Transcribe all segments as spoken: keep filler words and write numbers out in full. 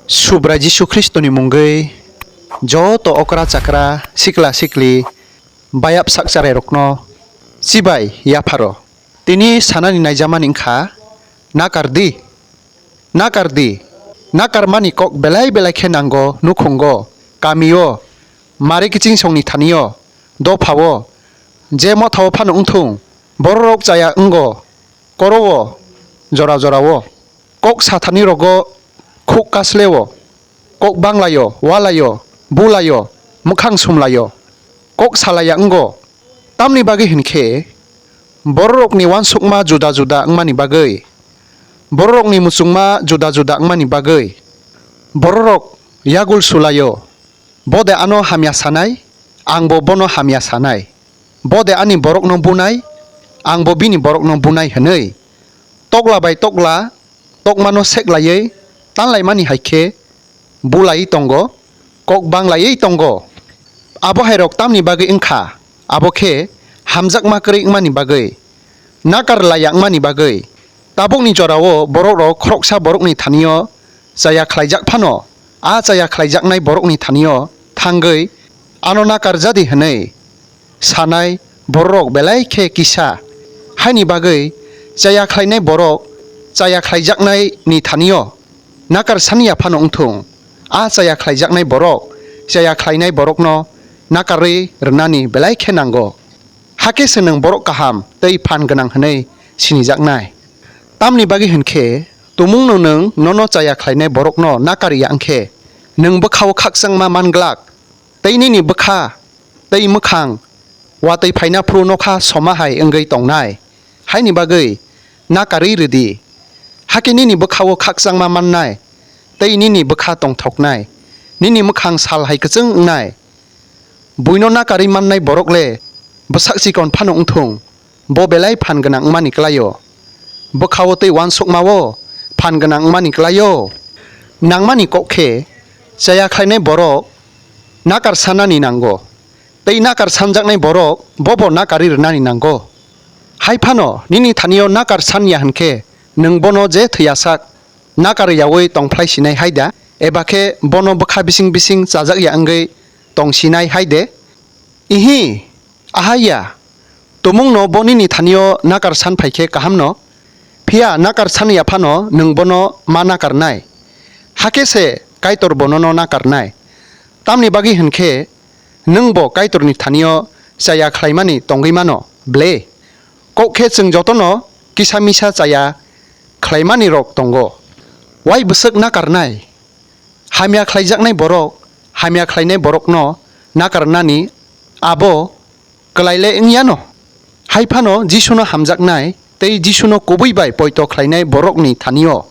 Subrai Jisu Khristoni mungwi joto okra chakra sikla sikli bayap sak charairokno chibai yapharo. Tini sanani naijamani wngkha, nakar di, nakar di, nakarmani kok belai belai khe nango nukhungo, kamio, mari kichingsongni thanio, dophao, je mothao phano wngthung, bororok chaya wngo, korowo, jora jorao, kok sathani rogo, khuk kasleo, kok banglaio, walaio, bulaio, mwkhang sumlaio, kok salaya wngo. Tamni bagwi hwn khe, bororokni uansukma juda juda wngmani bagwi, bororokni muchungma juda juda wngmani bagwi, bororok yagul sulaio, bo de ano hamya sanai, angbo bono hamya sanai, bo de ani borokno bunai, angbo bini borokno bunai hwnwi, tokla bai tokla tokmano seklaiwi tanlaimani hai khe bulaiwi tongo, kok banglaiwi tongo. Abo hairok tamni bagwi wngkha? Abo khe hamjakma kwrwi wngmani bagwi, nakar laiya wngmani bagwi. Tabukni jorao borokrok khoroksa borokni thanio chaya khlaijak phano, a chaya khlaijaknai borokni thanio thangwi ano nakar jadi hwnwi sanai bororok belai khe kisa. Haini bagwi chaya khlainai borok chaya khlaijaknaini thanio nakar saniya phano wngthung, a chaya khlaijaknai borok chaya khlainai borokno nakarwi rwnani belai khe nango. Hakhe se nwng borok kaham tei phan gwnang hwnwi sinijaknai. Tamni bagwi hwn khe, tumungno nwng nono chaya khlainai borokno nakar ya wng khe, nwng bwkhao khakchangma man glak, tei nini bwkha tei mwkhang watwi phaina phuru nokha soma hai wngwi tongnai, haini bagwi nakarwi rw di. Hakhe nini bwkhao khakchangma mannai tei nini bwkha tongthoknai, nini mwkhang sal hai kwchwng wngnai. Buino nakarwi mannai borok le bwsak chikon phano wngthung, bo belai phan gwnang wngmani kwlaio. Bwkhao tei uansukmao phan gwnang wngmani kwlaio. Nangmani kok khe chaya khlainai borok nakar sanani nango, tei nakar sanjaknai borok bobo nakarwi rwnani nango. Hai phano nini thanio nakar sanya hwn khe nwng bono je thwiyasak nakar yaui tongphlai sinai hai da, eba khe bono bwkha bising bising chajak ya wngwi tong sinai hai de? Ihi, ahai ya, tumungno bo nini thanio nakar san phai khe kaham no, phiya nakar san ya phano nwng bono ma nakarnai, hakhe se Kaitor bo nono nakarnai. Tamni bagwi hwn khe nwng bo Kaitorni thanio chaya khlaimani tongwi mano ble? Kok khe chwng jotono kisa misa chaya khlaimanirok tongo. Wai bwswk nakarnai? Hamya khlaijaknai borok hamya khlainai borokno nakarnani abo kwlai le wng yano. Hai phano Jisuno hamjaknai tei Jisuno kubui bai poito khlainai borokni thanio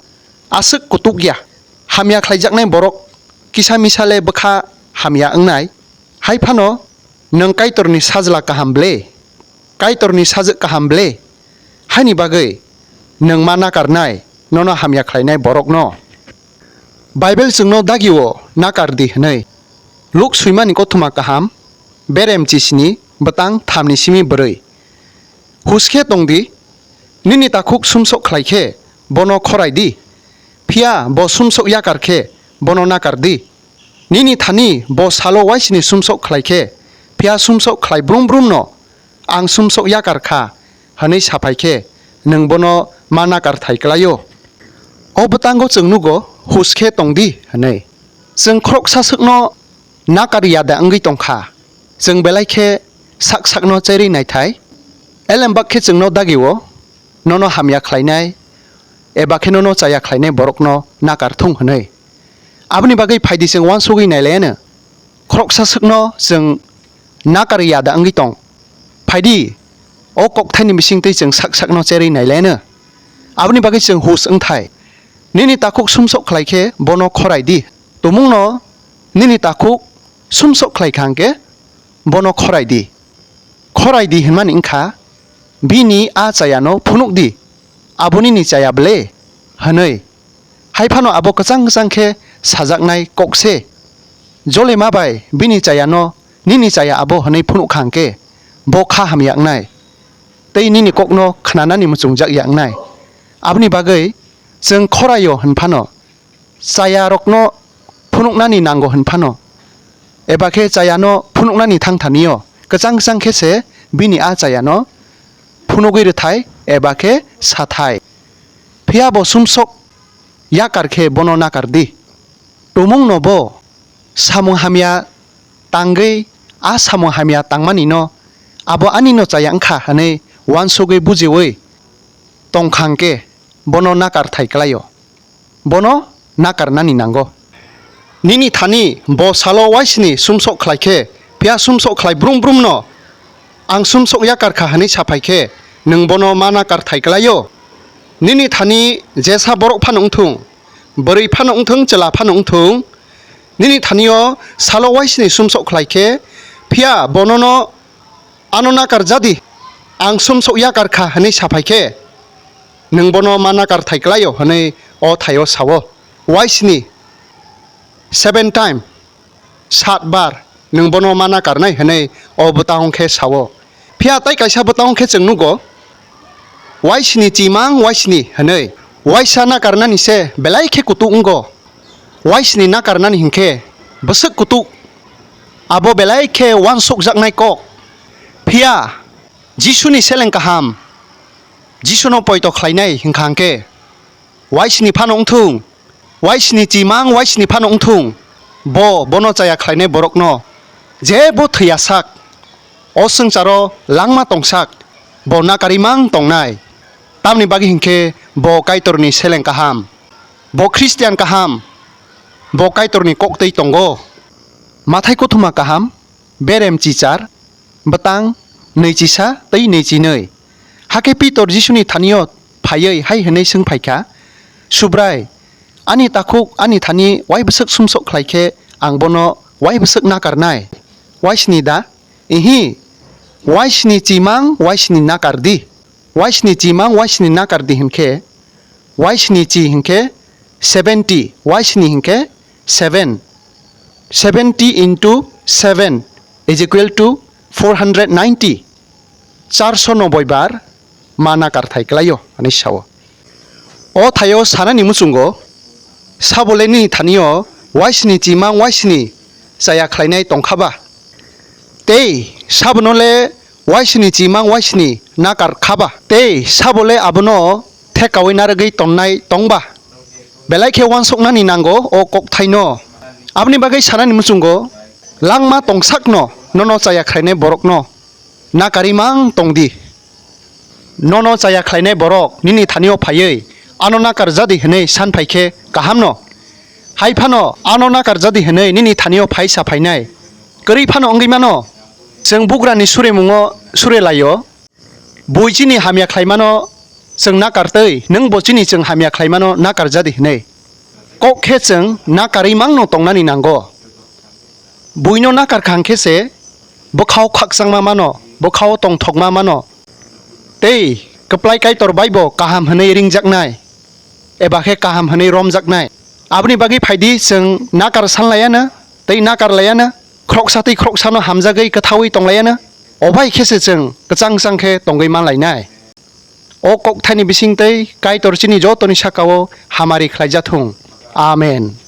aswk kutuk ya. Hamya khlaijaknai borok kisa misa le bwkha hamya wngnai. Hai phano nwng Kaitorni sajla kaham ble? Kaitorni sajwk kaham ble? Haini bagwi nwng ma nakarnai nono hamya khlainai borokno? Bible chwngno dagio nakar di hwnwi. Luk swimani kothoma kaham, berem chisini, bwtang thamni simi bwrwi. Hus khe tong di, nini takhuk sumsok khlai khe bono khorai di, phiya bo sumsok yakar khe bono nakar di. Nini thani bo salo waisini sumsok khlai khe, phiya sumsok khlai brum brumno, "Ang sumsok yakar kha," hwnwi sa phai khe, nwng bono ma nakar thai klaio. O bwtango chwng nugo, "Hus khe tong di," hwnwi. Chwng khoroksa swkno nakar ya da wngwi tong kha? Chwng belai khe sak sakno cherwi naithai. Elembak khe chwngno dagio, nono hamya khlainai, eba khe nono chaya khlainai borokno nakar thung hwnwi. Aboni bagwi phaidi chwng uansugwi nailaiyano. Khoroksa swkno chwng nakar ya da wngwi tong? Phaidi, o kokthaini bisingtwi chwng sak sakno cherwi nailaiyano. Aboni bagwi chwng hus wngthai. Nini takhuk sumsok khlai khe bono khorai di. Tumungno nini takhuk sumsok khlai kha hwnkhe bono khorai di. Khorai di hwnmani wngkha, "Bini a chayano phunuk di, abo nini chaya ble?" hwnwi. Hai phano abo kwchang kwchang khe sajaknai kok se. Jolema bai bini chayano nini chaya abo hwnwi phunuk kha hwnkhe, bo kha hamya wngnai tei nini kokno khnanani muchungjak ya wngnai. Aboni bagwi chwng khoraio hwn phano, chayarokno phunuknani nango hwn phano, eba khe chayano phunuknani thang thani-o kwchang kwchang khe se bini a chayano phunugwi rwthai eba khe sathai. Phiya bo sumsok yakar khe bono nakar di. Tumungno bo samung hamya tangwi a samung hamya tangmanino abo anino chaya wngkha hwnwi uansugwi bujiwi tongkha hwnkhe bono nakar thai kwlai-o. Bono nakarnani nango. Nini thani bo salo uaisini sumsok khlai khe, phiya sumsok khlai brum brumno ang sumsok yakar kha hwnwi sa phai khe, nwng bono ma nakar thai kwlai-o. Nini thani jesa borok phano wngthung, bwrwi phano wngthung, chwla phano wngthung, nini thani-o salo uaisini sumsok khlai khe, phiya bo nono ano nakar jadi, ang sumsok yakar kha hwnwi sa phai khe, nwng bono ma nakar thai kwlai-o hwnwi o thai-o sa-o. Uaisini seven time, sat bar nwng bono ma nakarnai hwnwi o bwtang khe sa-o. Phiya tai kaisa bwtang khe chwng nugo, uaisini chimang uaisini hwnwi. Uaisa nakarnani se belai khe kutuk wngo. Uaisini nakarnani hinkhe bwswk kutuk, abo belai khe uansukjaknai kok. Phiya Jisuni seleng kaham, Jisuno poito khlainai hwnkha hwnkhe, uaisini phano wngthung, uaisini chimang uaisini phano wngthung, bo bono chaya khlainai borokno jebo thwiya sak, o swngcharo langma tongsak, bo nakari mang tongnai. Tamni bagwi hinkhe bo Kaitorni seleng kaham, bo Khristian kaham, bo Kaitorni kok twi tongo. Mathai kothoma kaham, berem chichar, bwtang nwichisa tei nwichinwi. Hakhe Pitor Jisuni thani-o phaiwi hai hwnwi swng phaikha, "Subrai, ani takhuk ani thani uaibwswk sumsok khlai khe ang bono uaibwswk nakarnai? Uaisini da? Ihi, uaisini chimang uaisini nakar di." Uaisini chimang uaisini nakar di hinkhe, uaisini chi hinkhe seventy, uaisini hinkhe seven. Seventy into seven is equal to four hundred ninety. Charso noboi bar ma nakar thai kwlai-o, hwnwi sa-o. O thaio sanani muchungo, sabo le nini thani-o uaisini chimang uaisini chaya khlainai tongkha ba? Tei sabono le uaisini chimang uaisini nakar kha ba? Tei sabo le abono thekaui narwgwi tonnai tong ba? Belai khe uansuknani nango o kokthaino. Aboni bagwi sanani muchungo, langma tongsakno nono chaya khlainai borokno nakari mang tong di. Nono chaya khlainai borok nini thani-o phaiwi ano nakar jadi hwnwi san phai khe kahamno. Hai phano ano nakar jadi hwnwi nini thani-o phai sa phainai. Kwrwi phano wngwi mano. Chwng bugrani surimungo suri lai-o. Bui chini hamya khlaimano chwng nakar twi, nwng bo chini chwng hamya khlaimano nakar jadi hwnwi. Kok khe chwng nakarwi mangno tongnani nango. Buino nakar kha hwnkhe se bwkhao khakchangma mano, bwkhao tongthokma mano. Tei kwplai Kaitor bai bo kaham hwnwi ringjaknai, eba khe kaham hwnwi romjaknai. Aboni bagwi phai di, chwng nakar san laiya no tei nakar laiya no, khoroksa tei khoroksano hamjagwi kwthaui tong laiya no, o bai khe se chwng kwchang kwchang khe tongwi man lainai. O kokthaini bising tei Kaitor chini jotoni saka-o hamari khlai ja thung. Amen.